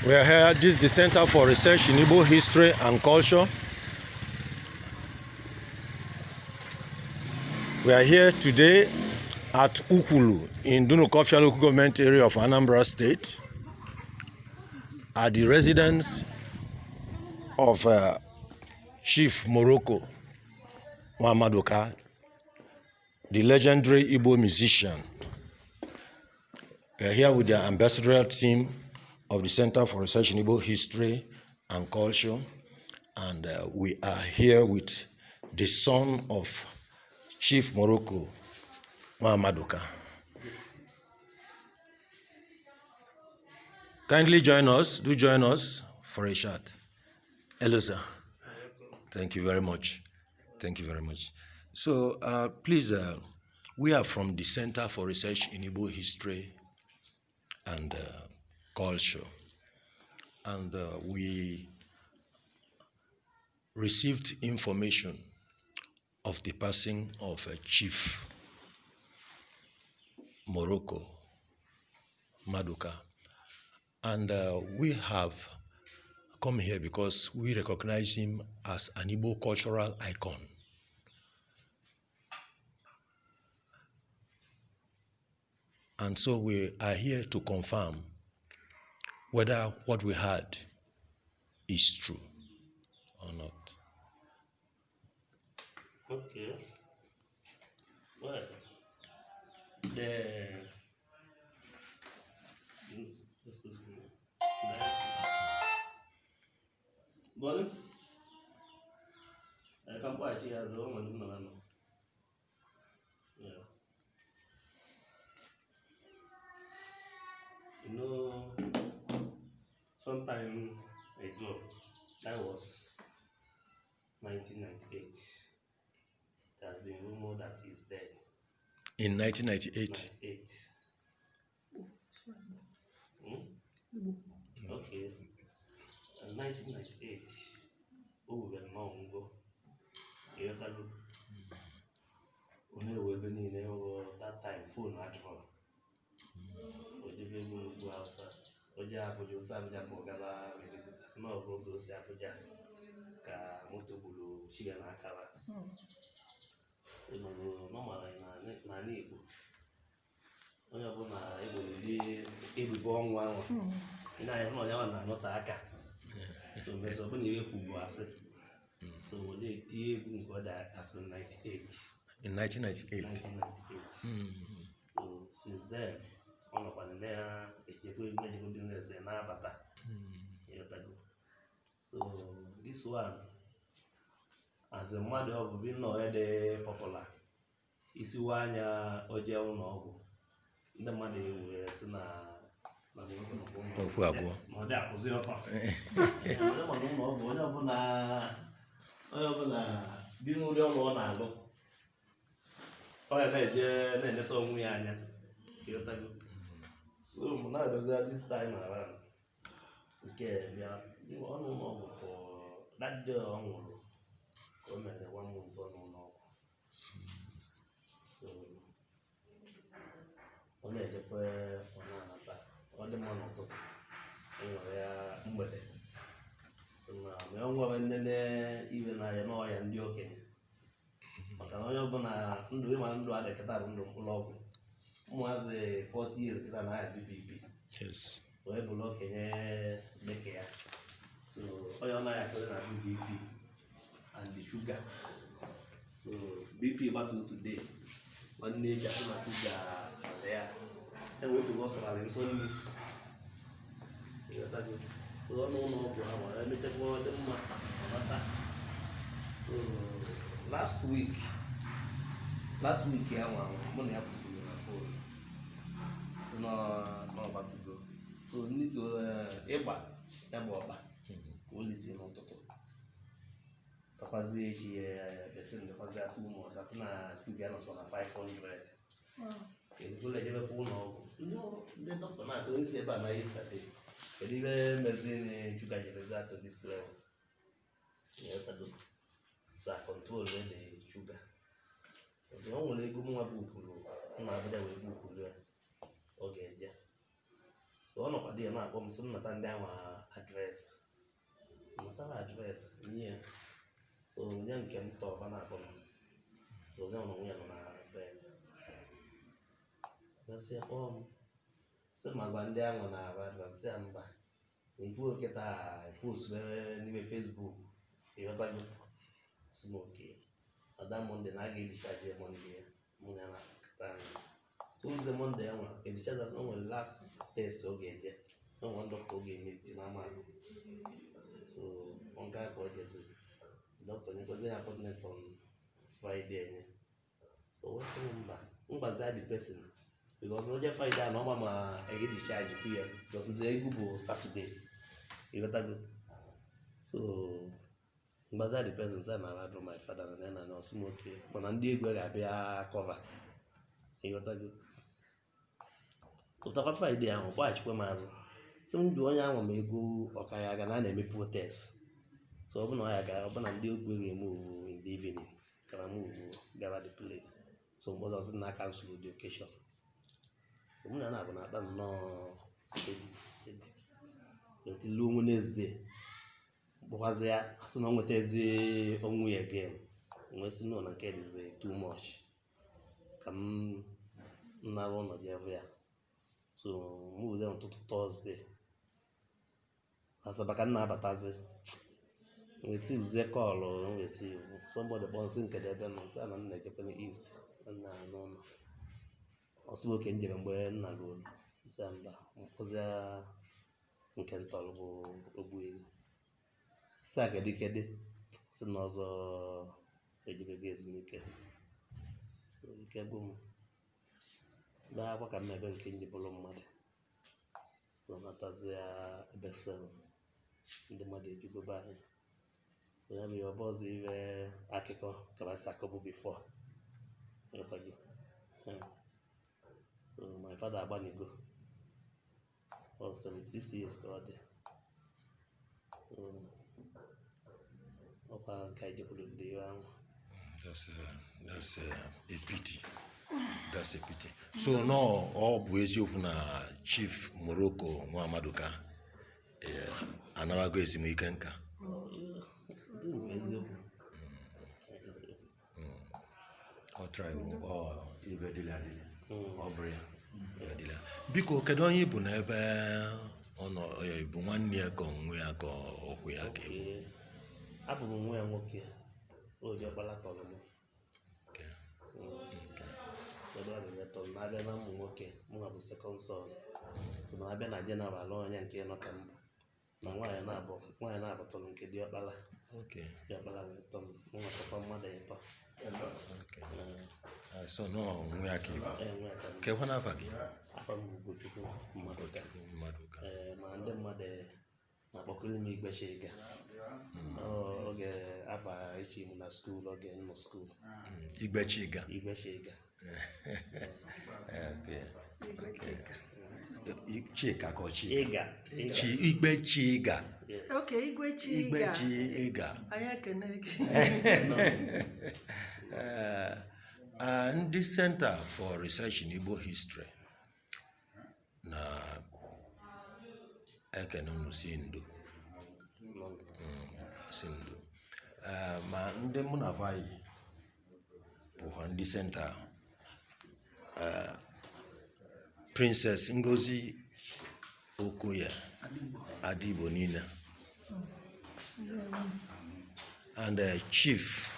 We are here. This is the Center for Research in Igbo History and Culture. We are here today at Ukwulu in Dunukofia local government area of Anambra State at the residence of Chief Morocco Nwamadoka, the legendary Igbo musician. We are here with the ambassadorial team of the Center for Research in Igbo History and Culture, and we are here with the son of Chief Morocco Nwamadoka. Kindly join us, do join us for a chat. Hello, sir. Thank you very much. Thank you very much. So, please, we are from the Center for Research in Igbo History and Culture. And we received information of the passing of Chief Morocco Maduka. And we have come here because we recognize him as an Igbo cultural icon. And so we are here to confirm whether what we heard is true or not. Okay. Well, the excuse me. Bọọlụ. Ka m kpọghachi ya azụ, ọ nwere ndị nọ na nọ. Yeah. You know, some time ago, that was 1998, there has been rumor that he's dead. In 1998, 98. Hmm? Okay. In 1998, o wubere nnọọ ngo. Ịghọtago? Ọ na-ewu ebe niile ọ that time phone adịrọ. O jebe ebe n'ugwu Hausa. O jee Abuja, o si Abuja pụọ gaba Maiduguri. Asị na ọ bụ oge o si Abuja ka moto gburu chi ya n'akara. Ịmago normal n'ala Igbo. Onye ọbụla egboro ebubo ọnwụ ahụ. Ị na-anya hụ na onye ahụ na-anọte aka. So mezi ọbụna iwe kwubu asị. So were tie egwu nke ọ dị asị 98. In 1998. 1998. So since then, ọ nọkwa na-ejekwa na-ejekwa business ya na-abata. Ịghọtago? So this one, as a mmadụ ọ bụ bi nnọọ ya dị popular, isiwe anya o jee ụlọ ọgwụ, ndị mmadụ ewere sị na na Okwu agwụ. Na ọ dị akwụzi ọtọ. Onye ma na ụlọ ọgwụ onye ọbụla bi n'ụdị ọrụ ọ na-alụ, ọ ya na-eje na-eleta onwe ya anya. Ịghọtago? So mụ na-abịazi this time around nke bịa ọ nọ ụlọ ọgwụ for that day ọ nwụrụ ka o mere one month ọ nọ ụlọ ọgwụ. So ọ na-ejekwa, ọ na-anata, ọ dị mma n'ụtụtụ, e nwere ya mgbede. So na ma ọ nwere nnene iwe na ya n'ọya ndị okenye, maka na onye ọbụla ndụ ịma ndụ a na-eketa bụ ndụ mkpụrụ ọgwụ. Ụmụazị 40 years kịta na-ahazi BP wee bụrụ okenye dịka ya. So onye ọ naghị akụzi na BP and the sugar. So BP gbatu today, nwanne echi asị na sugar dị ya enwe otu ọ sọrọ nsọ nri. Ịghọtago? So ọnụ ụlọ ọgwụ ahụ emechakwa ọ dị mma, ọ bata. So last week ya nwa mụ na ya kwụsịrị na phone si na ọgbatugo. So ndị ịgba ya bụ ọkpa ka o lisi n'ụtụtụ takwazie echi betin dịkwazi atụ ụmụ ọzọ asị na shuga nọsọ na 500. Kedu ejebekwa ụlọ ọgwụ, ndị ọrụ ndị dọkịta na-asị onye si ebe a na yesterday, kedu ibe mezini shuga jebezi atụ this level? Ịghọtago? So I control the sugar. O nwere ego mụnwa bụ ukwuru nna Abuja wee bụ ukwuru ya ọ ga-eje. So ọ nọkwa di ya na-akpọ m sị m nata ndị anwa address, natara address nye ya. So nye nke m tọba na-akpọ m. So onye ọ na onwe ya nọ na bed, mesịa kpọọ m sị ma gwa ndị ahụ na aba, sị ya mba, na ikwu kịta post n'ime Facebook, ịghọtago? Sị m okay. Ada Monday na a ga-edischarge ya Monday ya, mụ na ya na-akata anyị. So ụzọ Monday ya nwa edischarge, o nwere last test ọ ga-eje, o nwere dọkịta ọ ga-emete na amakụ. So nke a ka ọ jezi, dọkịta nyekwazi ya appointment on Friday nye. So wee sị m mba, mgbazia the person, because n'oje Friday a na ọma ma ege discharge kwu ya, because ndị egwu bụ Saturday, ịghọtago? So mgbazia the person sị na adụ my father na na na ọsị m okay, mana ndị egwu ga-abịa cover, ịghọtago? Pụtakwa Friday ahụ, kpọghachikwa m azụ, sị m jụọ onye ahụ ma egwu ọka ya aga na a na-eme protest. So ọ bụ na ọ ya gara, ọ bụ na ndị egwu ga-eme owu in the evening kara m owu gara the place. So mgbe ọzọ sị na cancel the occasion. So mụ na ya na-abụ na-akpa nnọọ steady steady etilu. Wednesday kpọkwazi ya, asị na ọ nwetazi onwe ya again. Wee sị no, na nke dịzi too much, ka m nara ụlọ jee ya. So mụzie n'ụtụtụ Thursday, Asaba ka m na-abatazi, receive call, receive somebody kpọọ nsị nke ebe nọ, sị na m na-ejekwa east na nna n'ụlọ. Ọsị m oke njere mgbe nna ruo, nsị ya mba, mkpọzịa nke ntọrọ bụ Ogbuehi, sị a kedu kedu, sị na ọzọ ejebego ezumike. So ike gwụ m bee akwa ka m ebe nke nji bụrụ mmadụ. So natazie ebe 7, ndị mmadụ ejugo be anyị. So ya bụ ihe ọbụ ọzọ ire akụkọ ka si akọbụ before, ịghọtago? So my father agbanigo, ọ 76 years ka ọ dị. So ọkwa nke anyị jekwuru ndị iwe ahụ. That's a pity. That's a pity. So no, ọ bụ eziokwu na Chief Morocco nwa Amaduka anarago ezumike nka. Dị bụ eziokwu. Ọ try ọ ibe dịla adịla. Ọ bụrụ ya. Ibe dịla. Biko, kedu onye ị bụ n'ebe ọ nọ? Bụ nwanne ya ka onwe ya ka ọkwụ ya ka ebu? Ee, abụ m nwa ya nwoke, oji ọkpara tọrọ m. Ebe ọ dị tọrọ na-abịa na ụmụ nwoke, mụ na bụ second son. So na-abịa na general, onye nke nọ ka mbụ na nwaanyị na-abụ tọrọ nke diọkpara. Diọkpara wee tọ m, mụ nwetakwa mmadụ ịtọ. Okay. So no, nwa ya ka ị bụ. Ee, nwa ya ka m. Kekwa n'afa gị? Afa m bụ Ugochukwu Mmadụka. Mmadụka. Ee, ma ndị mmadụ na-akpọkụrụ m Igwe Chiga. Oge afa echi m na school, oge m nọ school. Igwe Chiga. Igwe Chiga. Okay. Igwe Chika. Chika ka ọ Chika? Ịga Ịga. Chi Igwe Chiga. Yes. Okay, Igwe Chiga. Igwe Chiga. Anyị ekene gị. Ndị Center for Research in Igbo History na ekene unu, si ndo, si ndo. Ma ndị mụ na vayi bụkwa ndị center, Princess Ngozi Okoye Adigbo niile and Chief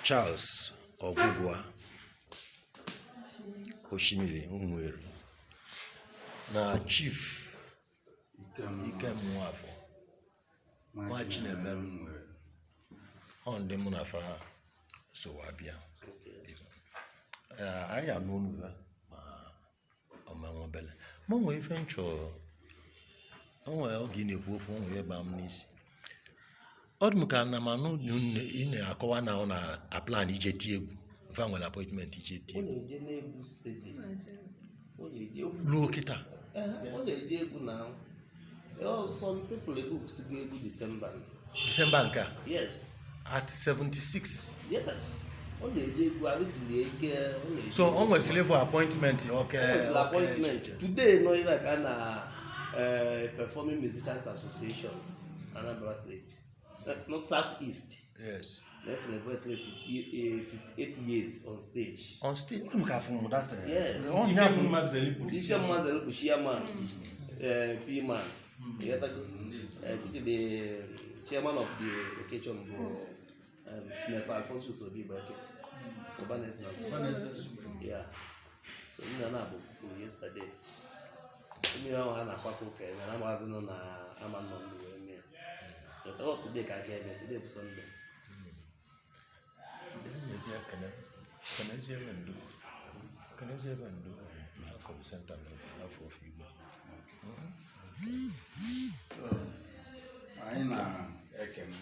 Charles Ogugua Oshimiri Umueri na Chief Ikem Nwafọ Nwa Chinemelu. Ọ ndị mụ na fa so wa bịa. Anyị anụ olu ha ma ọmanwe obele ma o nwee ife nchọ. O nwee oge ị na-ekwu okwu, o nwee ihe gbaa m n'isi. Ọ dị m ka na m anụ na ị na-akọwa na ọ na-aplan ije tie egwu, mfe nwere appointment ije tie Ọ egwu. Na-eje n'egwu steady. Ọ na-eje egwu. Ruo kịta? Ee, ọ na-eje egwu na oh, some people ebukwusigo egwu December. Disemba nke a? Yes. At 76? Yes. Ọ na-eje egwu, arụsiri ya ike, ọ na-eje So egwu. o nwesịrị ịbụ appointment oke O nweziri appointment. Today nọ ebe a ka a na Performing Musicians Association, Anambra State, not South East. They celebrate 58 years on stage. On stage, ọ ka afụ m that. Yes. Ọ nya bụ Ike mmadụ bụ chairman, P-man. Ịghọtago? Which the chairman of the occasion bụ Senator Alphonsus Obi Igbeke. Ọbanese na Nsukka. Yeah. So nna na bụ bụ yesterday. Mmiri ahụ ha na-akwakọ ụka eme na amaghazị nọ na ama nọ ndụ wee mee. Ịghọtago? Today ka aka eme, today bụ Sunday. N'ezie, ekene kenezie ebe ndo, kenezie ebe ndo on behalf of the center and on behalf of Igbo. So, anyị na-ekene.